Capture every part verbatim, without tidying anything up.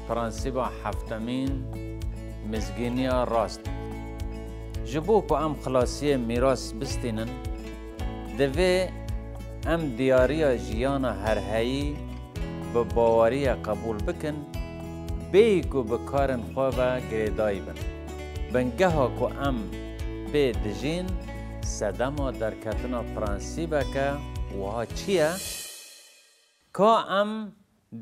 Prensîba heftemîn, mizgîniya rast. Ji bo ku em xilasiyê mîras bistînin, divê em diyariya jiyana herheyî bi baweriye qebûl bikin, bêyî ku bi karên xwe ve girêdayî bin. Bingeha ku em pê dijîn, sedema derketina prensîbeke wiha çi ye? Ka em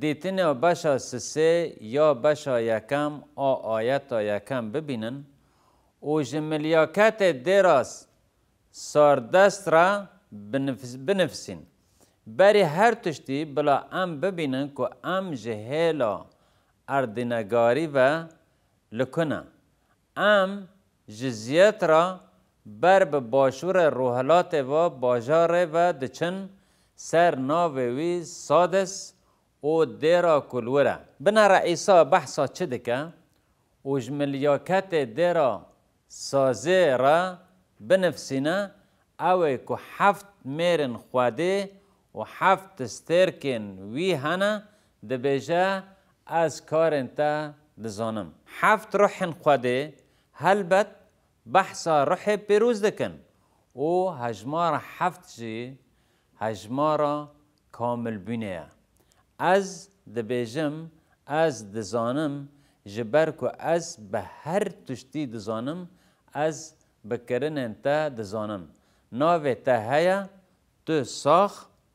dîtina beşa sisê ya beşa yekem a ayeta yekem bibînin û ji milyaketê dêra sardest re binifs-, binifsîn. Berî her tiştî bila em bibînin ku em ji hêla erdînegarî ve li ku ne. Em ji ziyet re ber bi başûrê rûhilatê ve bajarê ve diçin, ser navê wî Sades û dêra ku li wir e. Binere Îsa behsa çi dike û ji milyaketê dêra Sazê re binifsîne, ew ê ku heft mêrên Xwedê û heft stêrkên wî hene, dibêje, Ez karên te dizanim. Heft ruhên Xwedê, helbet, behsa ruhê pîroz dikin û hejmara heft jî hejmara kamilbûnê ye. Ez dibêjim, ez dizanim, ji ber ku ez bi her tiştî dizanim, ez bi kirinên te dizanim. Navê te heye, tu sax,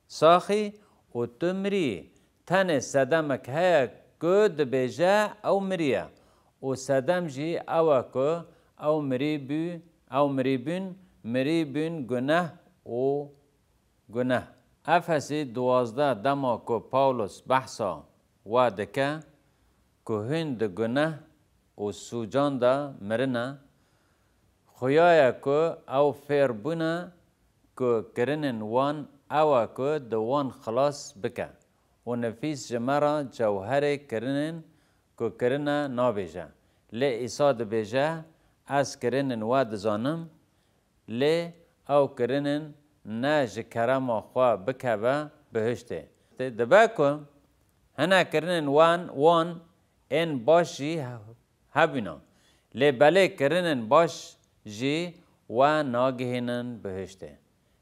saxî û tu mirî yî. Tenê sedemek heye ku dibêje ew miriye û sedem jî ew e ku ew mirî bû, ew mirî bûn, mirî bûn guneh û guneh. Efesî duwazdeh, dema ku Pawlos behsa we dike ku hûn di guneh û sûcan de mirine, xuya ye ku ew fêr bûne ku kirinên wan ew e ku di wan xilas bike û nifîs ji me re cewherê kirinên ku kirine nabêje. Lê Îsa dibêje, Ez kirinên we dizanim, lê ew kirinên ne ji kerema xwe bikeve bihiştê. Dibe ku hinek kirinên wan, wan ên baş jî hebûna. Lê belê kirinên baş jî we nagihînin bihiştê,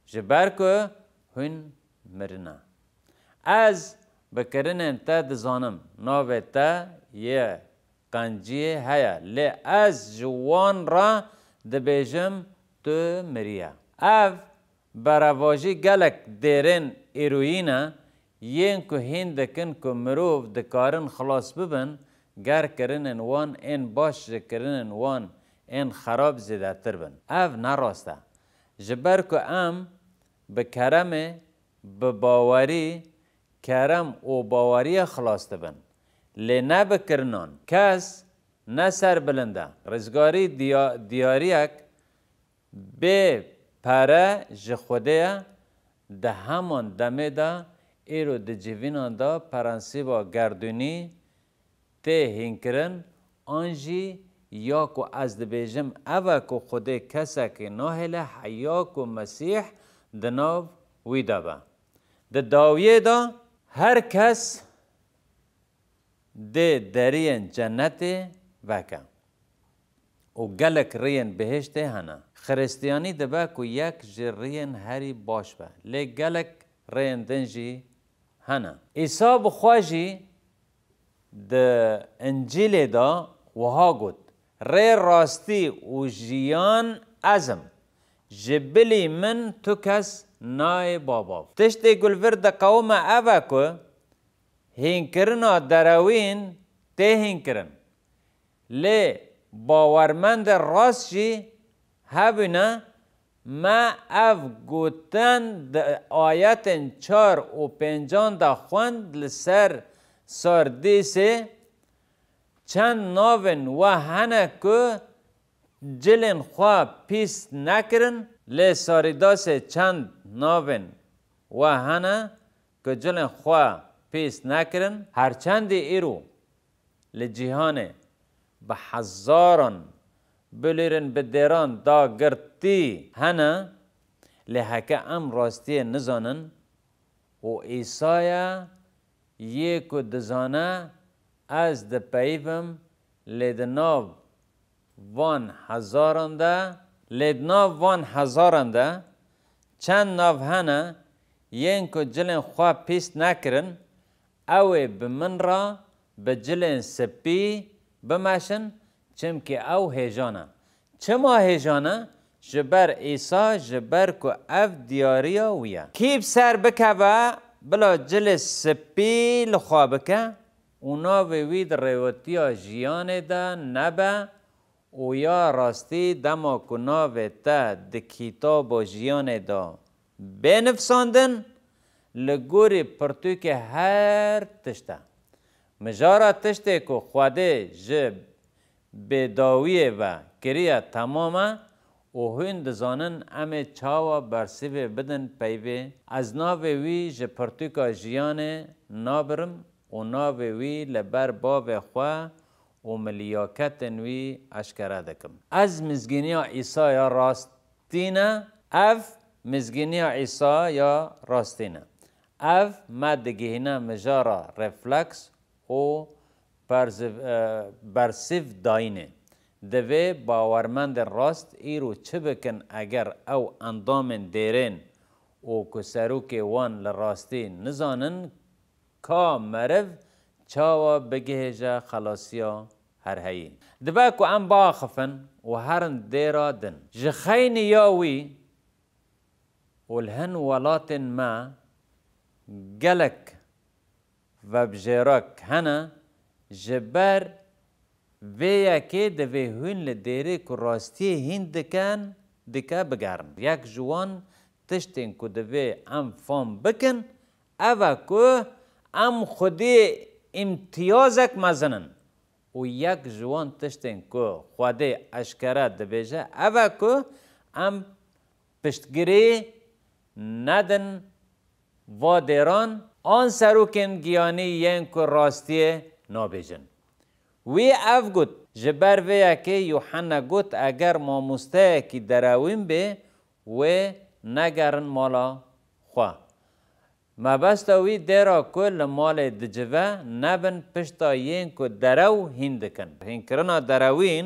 ji ber ku hûn mirine. Ez bi kirinên te dizanim, navê te yê qenciyê heye, lê ez ji wan re dibêjim, tu miriye. Ev berevajî gelek dêrên îroyî ne, yên ku hîn dikin ku mirov dikarin xilas bibin, ger kirinên wan ên baş ji kirinên wan ên xerab zêdetir bin. Ev ne rast e. Ji ber ku em bi keremê, bi bawerî, kerem û baweriyê xilas dibin. Lê ne bi kirinan. Kes ne serbilind e. Rizgarî diya-, diyariyek bê pere ji Xwedê ye, di heman demê de îro di civînan de prensîba gerdûnî tê hînkirin, an jî ya ku ez dibêjim ev e ku Xwedê kesekî nahêle heya ku Mesîh di nav wî de be. Di dawiyê de her kes dê deriyên cenetê veke. Û gelek rêyên bihiştê hene. Xiristiyanî dibe ku yek ji rêyên herî baş be. Lê gelek rêyên din jî hene. Îsa bi xwe jî di Încîlê de wiha got, Rê, rastî û jiyan ez im. Ji bilî min tu kes nayê Baba. Tiştê ku li vir diqewime ev e ku hînkirina derewîn tê hînkirin. Lê bawermendê rast jî hebûne, me ev gotin di ayetên çar û pêncan de xwend li ser Sardîsê, Çend navên we hene ku cilên xwe pîs nekirin, lê Sarîdasê çend navên we hene ku cilên xwe pîs nekirin. Herçendî îro li cîhanê bi hezaran bilîrin bi dêran dagirtî hene, lê heke em rastiyê nizanin û Îsaya yê ku dizane Ez dipeyivim, lê di nav van hezaran de, lê di nav van hezaran de çend nav hene yên ku cilên xwe pîs nekirin, ew ê bi min re bi cilên spî bimeşin, çimkî ew hêja ne. Çima hêja ne? Ji ber Îsa, ji ber ku ev diyariya wî ye. Kî bi ser bikeve, bila cilê spî li xwe bike û navê wî di rêwetiya jiyanê de nebe û ya rastî dema ku navê te di kitaba jiyanê de bê nivsandin, li gorî pirtûkê her tişt e. Mijara tiştê ku Xwedê ji bêdawiyê ve kiriye temam e û hûn dizanin em ê çawa bersivê bidin peyvê. Ez navê wî ji pirtûka jiyanê nabirim û navê wî li ber bavê xwe û miliyaketên wî eşkere dikim. Ez mizgîniya Îsa ya rastî ne, ev mizgîniya Îsa ya rastî ne. Ev me digihîne mijara refleks û perziv-, e, bersîv dayînê. Divê bawermendên rast îro çi bikin eger ew endamên dêrên û ku serokê wan li rastî nizanin, ka meriv çawa bigihêje xelasiya herheyî? Dibe ku em biaxifin û herin dêra din. Ji xeynî ya wî û li hin welatên me gelek vebijêrak hene, ji ber vê yekê divê hûn li dêrê ku rastiyê hîn dikin, dike bigerin. Yek ji wan tiştên ku divê em fam bikin, ev e ku em xwedî îmtiyazek mezin in. Û yek ji wan tiştên ku Xwedê eşkere dibêje, ev e ku em piştgirî nedin va dêran an serokên giyanî yên ku rastiyê nabêjin. Wî ev got, ji ber vê yekê Yuhanna got, eger mamosteyekî derewîn bê, wê negerin mala xwe. Mebesta wî dêra ku li malê dicive nebin pişta yên ku derew hîn dikin. Hînkirina derewîn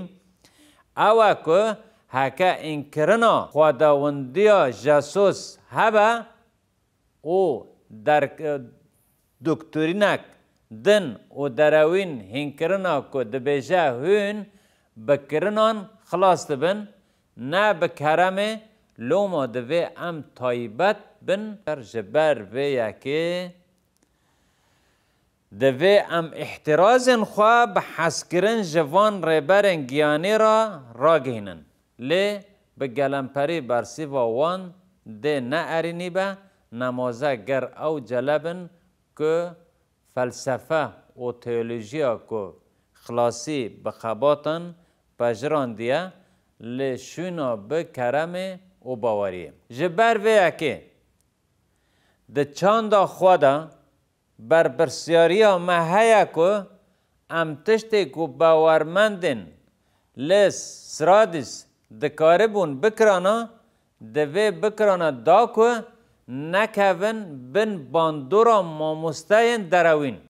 ew e ku heke înkirina xwedawindiya Jesus hebe û der-, doktorînek din û derewîn hînkirina ku dibêje hûn bi kirinan xilas dibin, ne bi keremê, loma divê em taybet bin. Ji ber vê yekê divê em îhtirazên xwe bi hezkirin ji van rêberên giyanî re ragihînin. Lê bi gelemperî bersîva wan dê ne erênî be, nemaze ger ew celebin ku felsefe û teolojiya ku xilasî bi xebatan pejirandî ye, lê şûna bi keremê û baweriyê. Ji ber vê yekê di çanda xwe de berpirsyariya me heye ku em tiştê ku bawermendên li Sradîs dikaribûn bikirana, divê bikirana da ku nekevin bin bandora mamosteyên derewîn.